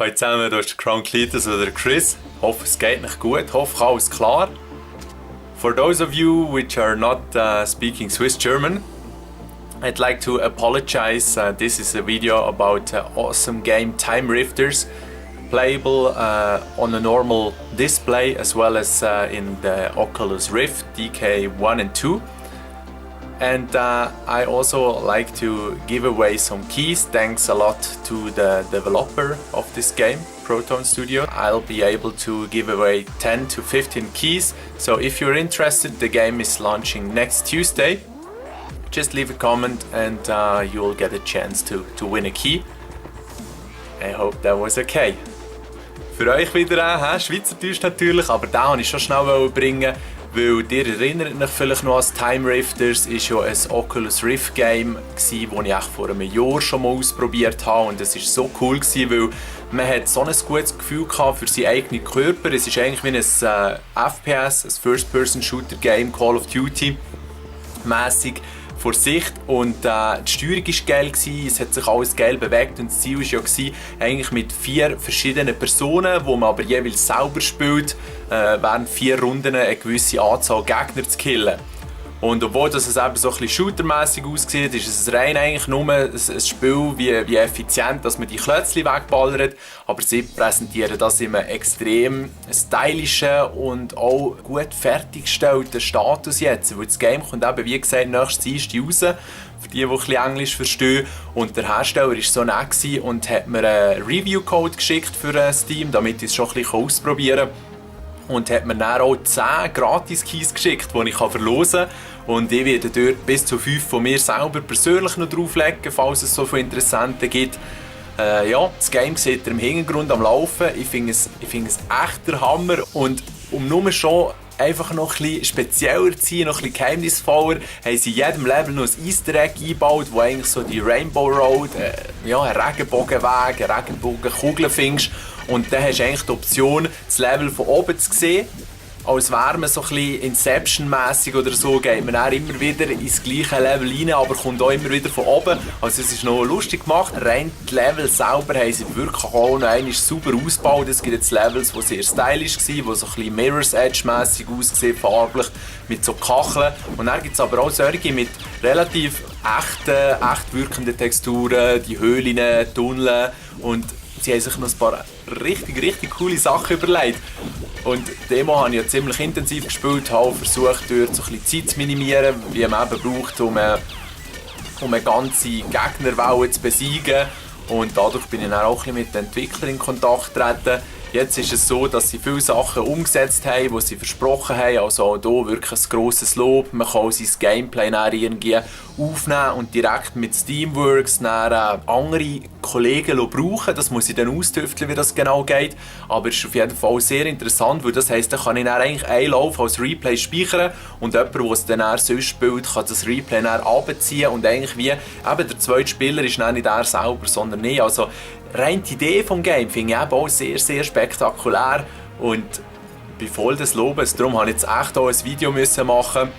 Hallo zusammen, hier ist Crown Cletus oder Chris. Hoffe es geht nicht gut, hoffe alles klar. For those of you which are not speaking Swiss German, I'd like to apologize. This is a video about awesome game Time Rifters, playable on a normal display as well as in the Oculus Rift DK1 and 2. And I also like to give away some keys. Thanks a lot to the developer of this game, Proton Studio. I'll be able to give away 10 to 15 keys. So if you're interested, the game is launching next Tuesday. Just leave a comment and you'll get a chance to win a key. I hope that was okay. Für euch wieder Schweizerdeutsch natürlich, aber den wollte ich schon schnell bringen. Weil ihr erinnert euch vielleicht noch an Time Rifters, ist ja ein Oculus Rift Game, das ich vor einem Jahr schon mal ausprobiert habe, und es war so cool, weil man hat so ein gutes Gefühl für seinen eigenen Körper. Es ist eigentlich wie ein FPS, ein First-Person-Shooter-Game, Call of Duty mäßig vor Sicht, und die Steuerung war geil, es hat sich alles geil bewegt, und das Ziel war ja eigentlich mit 4 verschiedenen Personen, wo man aber jeweils selber spielt, während 4 Runden eine gewisse Anzahl Gegner zu killen. Und obwohl das es eben so ein bisschen shootermässig aussieht, ist es rein eigentlich nur ein Spiel, wie effizient, dass man die Klötzchen wegballert. Aber sie präsentieren das in einem extrem stylischen und auch gut fertiggestellten Status jetzt. Weil das Game kommt eben, wie gesagt, nächstes Dienstag raus. Für die ein bisschen Englisch verstehen. Und der Hersteller war so nett und hat mir einen Review-Code geschickt für Steam, damit ich es schon ein bisschen ausprobieren kann. Und hat mir dann auch 10 Gratis-Keys geschickt, die ich verlosen kann. Und ich werde dort bis zu 5 von mir selber persönlich noch drauflegen, falls es so viele Interessenten gibt. Ja, das Game seht ihr im Hintergrund am Laufen. Ich finde es echt der Hammer. Und um nur schon einfach noch ein bisschen spezieller zu sein, noch ein bisschen geheimnisvoller, haben sie in jedem Level noch ein Easter Egg eingebaut, wo eigentlich so die Rainbow Road, einen Regenbogenweg, eine Regenbogenkugel findest. Und dann hast du eigentlich die Option, das Level von oben zu sehen. Als wäre man so ein bisschen Inception-mässig oder so, geht man dann immer wieder ins gleiche Level rein, aber kommt auch immer wieder von oben. Also es ist noch lustig gemacht. Rein die Level selber haben sie wirklich auch noch einmal super ausgebaut. Es gibt jetzt Levels, die sehr stylisch waren, die so ein bisschen Mirror's Edge-mässig aussehen, farblich, mit so Kacheln. Und dann gibt es aber auch solche mit relativ echt wirkenden Texturen, die Höhlen, Tunnel, und sie haben sich noch ein paar richtig coole Sachen überlegt. Und die Demo habe ich ja ziemlich intensiv gespielt, habe versucht, dort so ein bisschen Zeit zu minimieren, wie man eben braucht, um eine ganze Gegnerwelle zu besiegen. Und dadurch bin ich dann auch ein bisschen mit den Entwicklern in Kontakt getreten. Jetzt ist es so, dass sie viele Sachen umgesetzt haben, die sie versprochen haben. Also auch hier wirklich ein grosses Lob. Man kann sein Gameplay dann irgendwie aufnehmen und direkt mit Steamworks dann andere Kollegen brauchen. Das muss ich dann austüfteln, wie das genau geht. Aber es ist auf jeden Fall sehr interessant, weil das heisst, da kann ich dann eigentlich einen Lauf als Replay speichern, und jemand, der es dann sonst spielt, kann das Replay dann runterziehen, und eigentlich wie eben der zweite Spieler ist dann nicht er selber, sondern ich. Also rein die Idee des Games finde ich eben auch sehr spektakulär und bin voll des Lobes. Darum musste ich jetzt echt auch ein Video machen.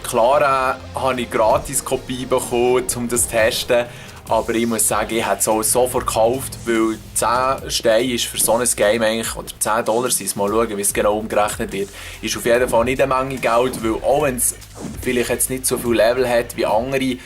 Klar habe ich Gratis-Kopie bekommen, um das zu testen. Aber ich muss sagen, ich habe es auch sofort gekauft, weil 10 Steine ist für so ein Game eigentlich, oder $10 sind es, mal schauen, wie es genau umgerechnet wird, ist auf jeden Fall nicht eine Menge Geld, weil auch wenn es vielleicht jetzt nicht so viel Level hat wie andere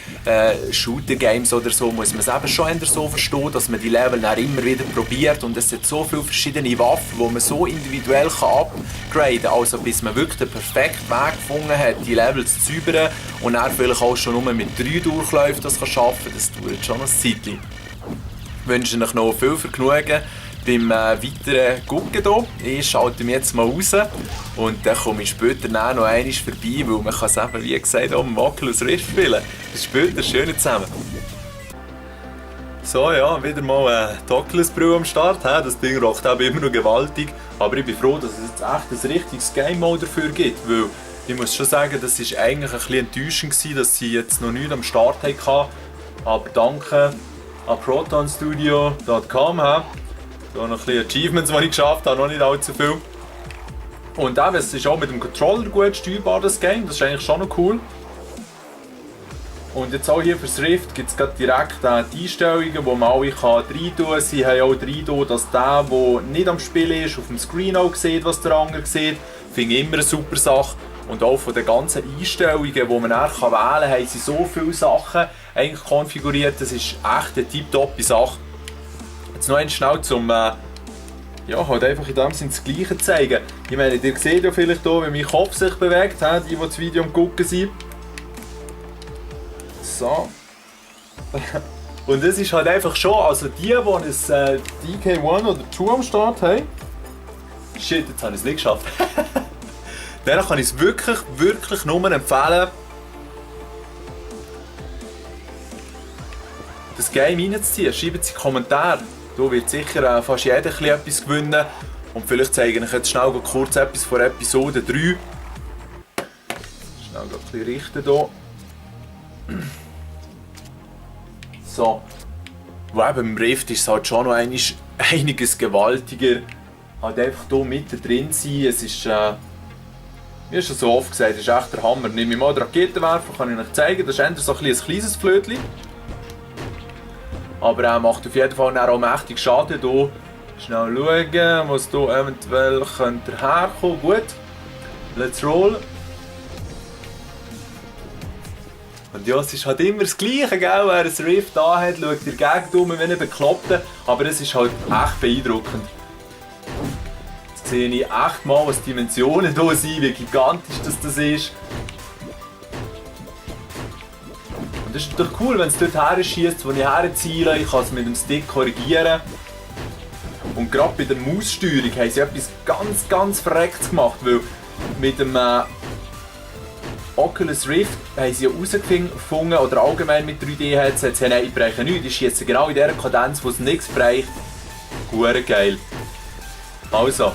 Shooter-Games oder so, muss man es eben schon so verstehen, dass man die Level dann immer wieder probiert, und es hat so viele verschiedene Waffen, die man so individuell upgraden kann, also bis man wirklich den perfekten Weg gefunden hat, die Levels zu säubern und dann vielleicht auch schon nur mit 3 Durchläufen das schaffen kann. Das dauert schon ein Zeitchen. Ich wünsche euch noch viel Vergnügen beim weiteren Gucken hier. Ich schalte mich jetzt mal raus und dann komme ich später noch einmal vorbei, weil man kann es eben, wie gesagt, auch im Oculus Rift spielen. Bis später, schön zusammen. So, ja, wieder mal die Oculus-Brille am Start. Das Ding rockt eben immer noch gewaltig, aber ich bin froh, dass es jetzt echt ein richtiges Game-Mode dafür gibt, weil ich muss schon sagen, das war eigentlich ein bisschen enttäuschend gewesen, dass sie jetzt noch nichts am Start hatten. Aber danke an protonstudio.com. Da noch ein bisschen Achievements, die ich geschafft habe, noch nicht allzu viel. Und eben, es ist auch mit dem Controller gut steuerbar, das Game. Das ist eigentlich schon noch cool. Und jetzt auch hier fürs Rift gibt es direkt die Einstellungen, wo man alle rein tun kann. Sie haben auch rein, dass der nicht am Spielen ist, auf dem Screen auch sieht, was der andere sieht. Finde ich immer eine super Sache. Und auch von den ganzen Einstellungen, die man dann wählen kann, haben sie so viele Sachen eigentlich konfiguriert. Das ist echt eine tipptoppe Sache. Jetzt noch schnell zum halt einfach in dem Sinne das Gleiche zeigen. Ich meine, ihr seht ja vielleicht hier, wie mein Kopf sich bewegt, die das Video am gucken sind. So. Und das ist halt einfach schon, also die ein DK1 oder 2 am Start haben. Shit, jetzt habe ich es nicht geschafft. Dann kann ich es wirklich nur empfehlen, das Game reinzuziehen. Schreibt es in die Kommentare. Da wird sicher fast jeder etwas gewinnen. Und vielleicht zeige ich euch jetzt schnell kurz etwas von Episode 3. Schnell ein bisschen richten hier. So. Wo eben im Rift ist es halt schon noch einiges gewaltiger. Halt einfach hier mitten drin sein. Es ist, wie schon so oft gesagt, es ist echt der Hammer. Nehme ich mal den Raketenwerfer, kann ich euch zeigen. Das ist eher so ein kleines Flötchen. Aber er macht auf jeden Fall auch mächtig Schaden. Hier schnell schauen, was hier eventuell könnte herkommen. Gut, let's roll. Und ja, es ist halt immer das Gleiche, gell? Wer ein Rift anhat, schaut der Gegend um wie ein Bekloppter. Aber es ist halt echt beeindruckend. Jetzt sehe ich echt mal, was die Dimensionen hier sind, wie gigantisch das ist. Und das ist natürlich cool, wenn es dort her schießt, wo ich herziele. Ich kann es mit dem Stick korrigieren. Und gerade bei der Maussteuerung haben sie etwas ganz Verrecktes gemacht, weil mit dem Oculus Rift haben sie ja herausgefunden, oder allgemein mit 3D-Headsets, ich breche nichts, ich schiesse genau in der Kadenz, wo es nichts bricht. Hure geil. Also,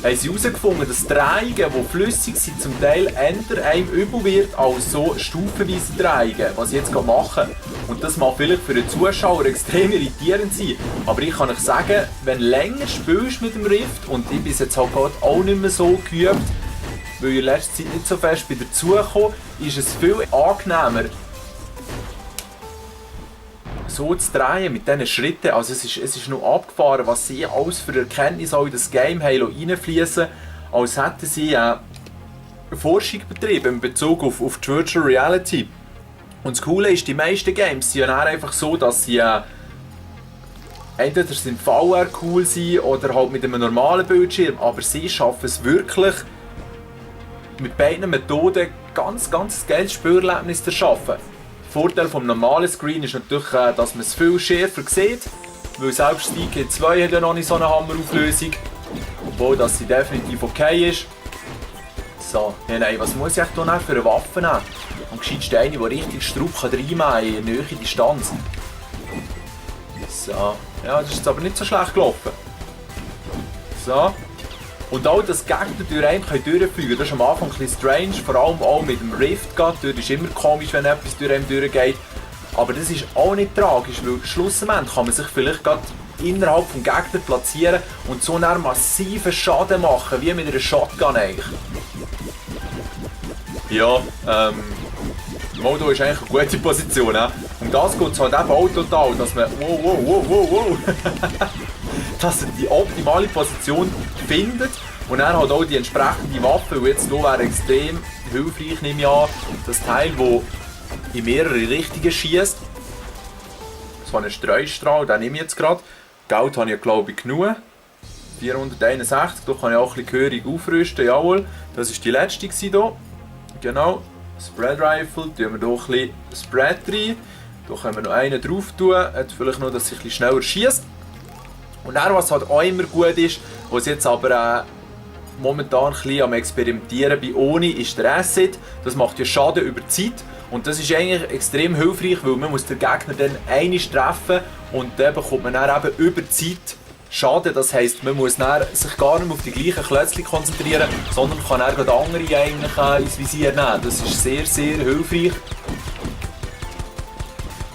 haben sie herausgefunden, dass Drehungen, die flüssig sind, zum Teil eher einem übel wird als so stufenweise Drehungen, was ich jetzt mache. Und das mag vielleicht für den Zuschauer extrem irritierend sein, aber ich kann euch sagen, wenn du länger spielst mit dem Rift, und ich bin jetzt halt auch nicht mehr so geübt, weil ich in letzter Zeit nicht so fest bei dazugekommen, ist es viel angenehmer, so zu drehen mit diesen Schritten. Also es ist noch abgefahren, was sie alles für Erkenntnisse in das Game reinfließen, als hätten sie Forschung betrieben in Bezug auf die Virtual Reality. Und das Coole ist, die meisten Games sind ja einfach so, dass sie entweder sind VR cool sind oder halt mit einem normalen Bildschirm, aber sie schaffen es wirklich, mit beiden Methoden ganz geiles Spürerlebnis zu schaffen. Der Vorteil vom normalen Screen ist natürlich, dass man es viel schärfer sieht, weil selbst DK2 hat ja noch nicht so eine Hammerauflösung, obwohl das sie definitiv okay ist. So, ja, nein, was muss ich hier für eine Waffe nehmen? Am gescheitsten eine, die richtig Strupp reinmachen kann in nahe Distanz. So, ja, das ist jetzt aber nicht so schlecht gelaufen. So. Und auch, dass Gegner durch einen durchfliegen können, das ist am Anfang ein bisschen strange, vor allem auch mit dem Rift. Dort ist immer komisch, wenn etwas durch einen durchgeht. Aber das ist auch nicht tragisch, weil schlussendlich kann man sich vielleicht gerade innerhalb des Gegners platzieren und so einen massiven Schaden machen, wie mit einer Shotgun eigentlich. Ja, Modo ist eigentlich eine gute Position. Um das geht es halt eben auch total, dass man wow, dass er die optimale Position findet und dann halt auch die entsprechende Waffe, und jetzt hier wäre extrem hilfreich, nehme ich an, das Teil, das in mehrere Richtungen schießt. So einen Streustrahl, den nehme ich jetzt gerade. Geld habe ich glaube ich genug. 461, da kann ich auch ein bisschen gehörig aufrüsten, jawohl. Das war die letzte hier. Genau. Spread Rifle, tun wir hier ein bisschen Spread rein. Da können wir noch einen drauf tun, hat vielleicht noch, dass es ein bisschen schneller schießt. Und dann, was halt auch immer gut ist, was jetzt aber momentan ein bisschen am Experimentieren bei Oni, ist der Acid. Das macht ja Schaden über die Zeit. Und das ist eigentlich extrem hilfreich, weil man muss den Gegner dann einmal treffen und dann bekommt man dann eben über die Zeit Schaden. Das heisst, man muss dann sich gar nicht mehr auf die gleichen Klötzchen konzentrieren, sondern kann dann gerade andere eigentlich ins Visier nehmen. Das ist sehr hilfreich.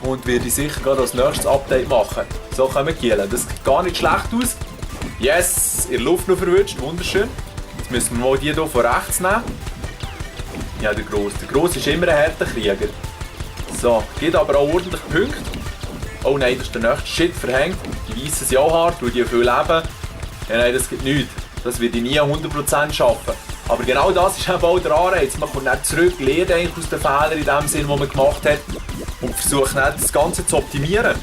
Und werde ich sicher gerade als nächstes Update machen. So können wir killen. Das sieht gar nicht schlecht aus. Yes, in der Luft noch verwünscht, wunderschön. Jetzt müssen wir mal die hier von rechts nehmen. Ja, der Grosse. Der Grosse ist immer ein harter Krieger. So, gibt aber auch ordentlich Punkte. Oh nein, das ist der nächste Shit verhängt. Die Weißen sind auch hart, weil die viel leben. Ja, nein, das gibt nichts. Das werde ich nie 100% schaffen. Aber genau das ist eben auch der Anreiz. Man kommt nicht zurück, lernt eigentlich aus den Fehlern in dem Sinn, den man gemacht hat und versucht nicht, das Ganze zu optimieren.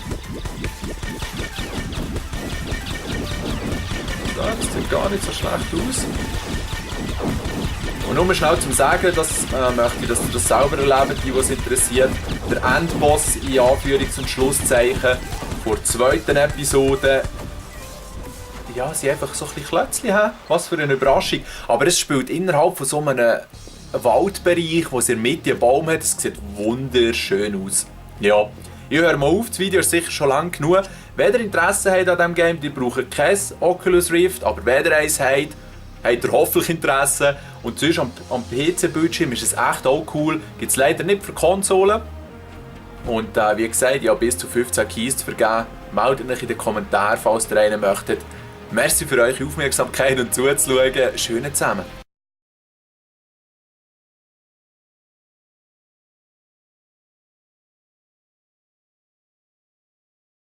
So, das sieht gar nicht so schlecht aus. Und nur schnell zum Sagen, das möchte ich, dass ihr das selber erlebt, die es interessiert. Der Endboss in Anführungs- und Schlusszeichen vor der zweiten Episode. Ja, sie einfach so ein bisschen Klötzchen haben. Was für eine Überraschung. Aber es spielt innerhalb von so einem Waldbereich, wo es in der Mitte einen Baum hat. Es sieht wunderschön aus. Ja, ich höre mal auf, das Video ist sicher schon lang genug. Wenn ihr Interesse habt an diesem Game, ihr braucht kein Oculus Rift, aber wenn ihr eins habt ihr hoffentlich Interesse. Und sonst am PC-Bildschirm ist es echt auch cool. Gibt es leider nicht für Konsolen. Und wie gesagt, ich habe bis zu 15 Keys zu vergeben. Meldet euch in den Kommentaren, falls ihr einen möchtet. Merci für eure Aufmerksamkeit und zuzuschauen. Schönen zusammen.